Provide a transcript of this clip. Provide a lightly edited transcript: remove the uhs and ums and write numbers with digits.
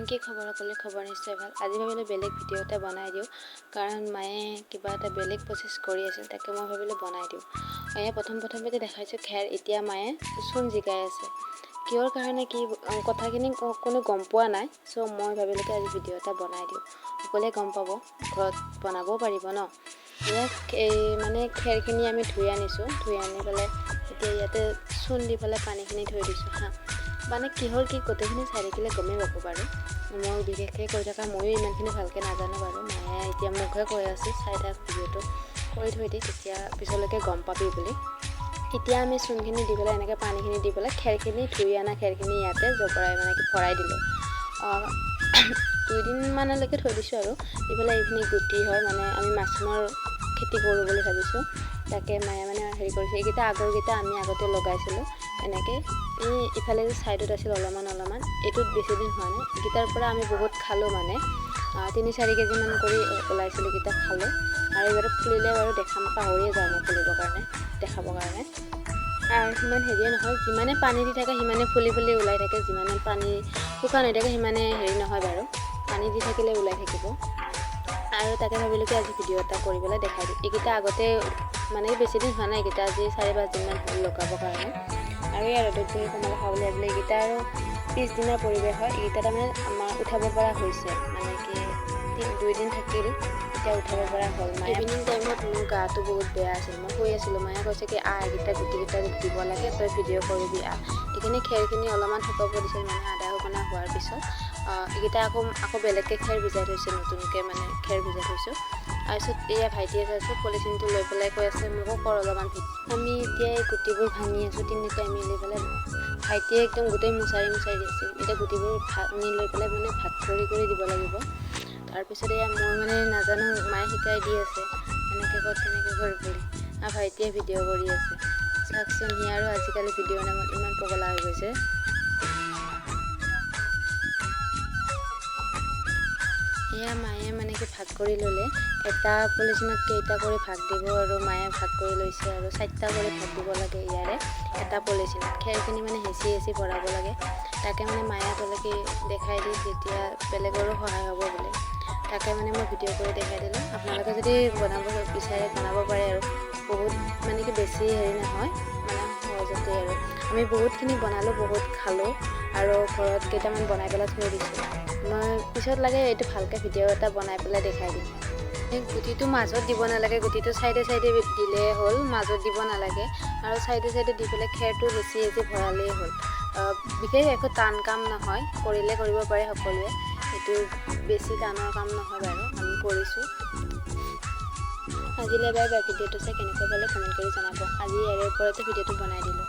Morning. কি খবৰ সকলোৰে? খবৰ নিশ্চয় ভাল। আজি ভাবিলোঁ বেলেগ ভিডিঅ' এটা বনাই দিওঁ, কাৰণ মায়ে কিবা এটা বেলেগ প্ৰচেছ কৰি আছিল, তাকে মই ভাবিলোঁ বনাই দিওঁ। এয়া প্ৰথম প্ৰথমতে দেখাইছোঁ খেৰ। এতিয়া মায়ে চূণ জিকাই আছে। কিহৰ কাৰণে, কি কথাখিনি কোনো গম পোৱা নাই। চ' মই ভাবিলোঁ কি আজি ভিডিঅ' এটা বনাই দিওঁ, সকলোৱে গম পাব, ঘৰত বনাবও পাৰিব ন। ইয়াক এই মানে খেৰখিনি আমি ধুই আনিছোঁ। ধুই আনি পেলাই এতিয়া ইয়াতে চূণ দি পেলাই পানীখিনি থৈ দিছোঁ। হা, মানে কিহৰ কি গোটেইখিনি চাই থাকিলে গমেই পাব বাৰু। মই বিশেষকৈ কৈ থকা, ময়ো ইমানখিনি ভালকৈ নাজানো বাৰু। মায়ে এতিয়া মোকহে কৈ আছে, চাই থাক, ভিডিঅ'টো কৰি থৈ দি, তেতিয়া পিছলৈকে গম পাবি বুলি। এতিয়া আমি চূণখিনি দি পেলাই, এনেকৈ পানীখিনি দি পেলাই, খেৰখিনি, ধুই অনা খেৰখিনি ইয়াতে জবৰাই, মানে কি, ভৰাই দিলোঁ। 2 দিনমানলৈকে থৈ দিছোঁ। আৰু ইফালে এইখিনি গুটি হয়, মানে আমি মাছৰুমৰ খেতি কৰোঁ বুলি ভাবিছোঁ। তাকে মায়ে মানে হেৰি কৰিছে। এইকেইটা আগৰকেইটা আমি আগতে লগাইছিলোঁ এনেকৈ। এই ইফালে যে ছাইডত আছিল অলপমান অলপমান, এইটোত বেছি দিন হোৱা নাই। এইকেইটাৰ পৰা আমি বহুত খালোঁ, মানে 3-4 কেজিমান কৰি ওলাইছিল, এইকেইটা খালোঁ। আৰু এইবাৰ ফুলিলে বাৰু দেখাম। পাহৰিয়ে যাওঁ মই ফুলিবৰ কাৰণে, দেখাবৰ কাৰণে। আৰু সিমান হেৰিয়ে নহয়, যিমানে পানী দি থাকে সিমানে ফুলি ফুলি ওলাই থাকে। যিমানে পানী শুকান হৈ থাকে সিমানে হেৰি নহয় বাৰু। পানী দি থাকিলে ওলাই থাকিব। আৰু তাকে ভাবিলোঁ কি আজি ভিডিঅ' এটা কৰি পেলাই দেখাই দিওঁ। এইকেইটা আগতে, মানে বেছি দিন হোৱা নাই এইকেইটা, আজি 4-5 দিনমান হ'ল লগাবৰ কাৰণে। আৰু ইয়াৰ ৰ'দত বহি কমলা খাবলৈ ভাবিলে। এইকেইটা আৰু পিছদিনাৰ পৰিৱেশ হয়। এইকেইটা তাৰমানে আমাৰ উঠাব পৰা হৈছে, মানে কি, 2 দিন থাকিল, এতিয়া উঠাব পৰা হ'ল। মায়ে ইভিনিং টাইমত, মোৰ গাটো বহুত বেয়া আছিল, মই শুই আছিলোঁ। মায়ে কৈছে কি, আহ, এইকেইটা গুটিকেইটা দিব লাগে, তই ভিডিঅ' কৰিবি, আহ। এইখিনি খেৰখিনি অলপমান শুকাব দিছিল, মানে আধা শুকানা হোৱাৰ পিছত এইকেইটা আকৌ আকৌ বেলেগকৈ খেৰ ভিজাই থৈছোঁ, নতুনকৈ মানে খেৰ ভিজাই থৈছোঁ। তাৰপিছত এয়া ভাইটিয়ে চাইছোঁ, পলিথিনটো লৈ পেলাই কৈ আছে, মোকো কৰ অলপমান। আমি এতিয়া এই গুটিবোৰ ভাঙি আছোঁ তিনিটাই মিলি পেলাই। ভাইটিয়ে একদম গোটেই মোচাৰি মোচাৰি দিছে। এতিয়া গুটিবোৰ ভাঙি লৈ পেলাই মানে ভাগ কৰি কৰি দিব লাগিব। তাৰপিছত এয়া মই মানে নাজানো, মায়ে শিকাই দি আছে, এনেকৈ কৰ, তেনেকৈ কৰ বুলি। আৰু ভাইটিয়ে ভিডিঅ' কৰি আছে। চাওকচোন, সি আৰু আজিকালি ভিডিঅ'ৰ নামত ইমান পগলা হৈ গৈছে। এয়া মায়ে মানে কি ভাগ কৰি ল'লে। এটা পলিথিনত কেইটা কৰি ভাগ দিব আৰু মায়ে ভাগ কৰি লৈছে। আৰু চাৰিটা কৰি ভাগ দিব লাগে ইয়াৰে এটা পলিথিনত। খেৰখিনি মানে হেঁচি হেঁচি ভৰাব লাগে। তাকে মানে মায়ে ক'লে কি, দেখাই দি, তেতিয়া বেলেগৰো সহায় হ'ব বুলি। তাকে মানে মই ভিডিঅ' কৰি দেখাই দিলোঁ। আপোনালোকে যদি বনাব বিচাৰে, বনাব পাৰে। আৰু বহুত মানে কি, বেছি হেৰি নহয়, মানে সহজতে। আৰু আমি বহুতখিনি বনালোঁ, বহুত খালোঁ আৰু ঘৰত কেইটামান বনাই পেলাই থৈ দিছোঁ। মই পিছত লাগে এইটো ভালকৈ ভিডিঅ' এটা বনাই পেলাই দেখাই দিম। এই গুটিটো মাজত দিব নালাগে, গুটিটো চাইডে চাইডে দিলেই হ'ল, মাজত দিব নালাগে। আৰু চাইডে চাইডে দি পেলাই খেৰটো হেঁচি হেঁচি ভৰালেই হ'ল। বিশেষ একো টান কাম নহয়, কৰিলে কৰিব পাৰে সকলোৱে। এইটো বেছি টানৰ কাম নহয় বাৰু, আমি কৰিছোঁ। আজিলৈ বাই বাই। ভিডিঅ'টো চাই কেনেকুৱা পালে কমেণ্ট কৰি জনাব। আজি ইয়াৰে ওপৰতে ভিডিঅ'টো বনাই দিলোঁ।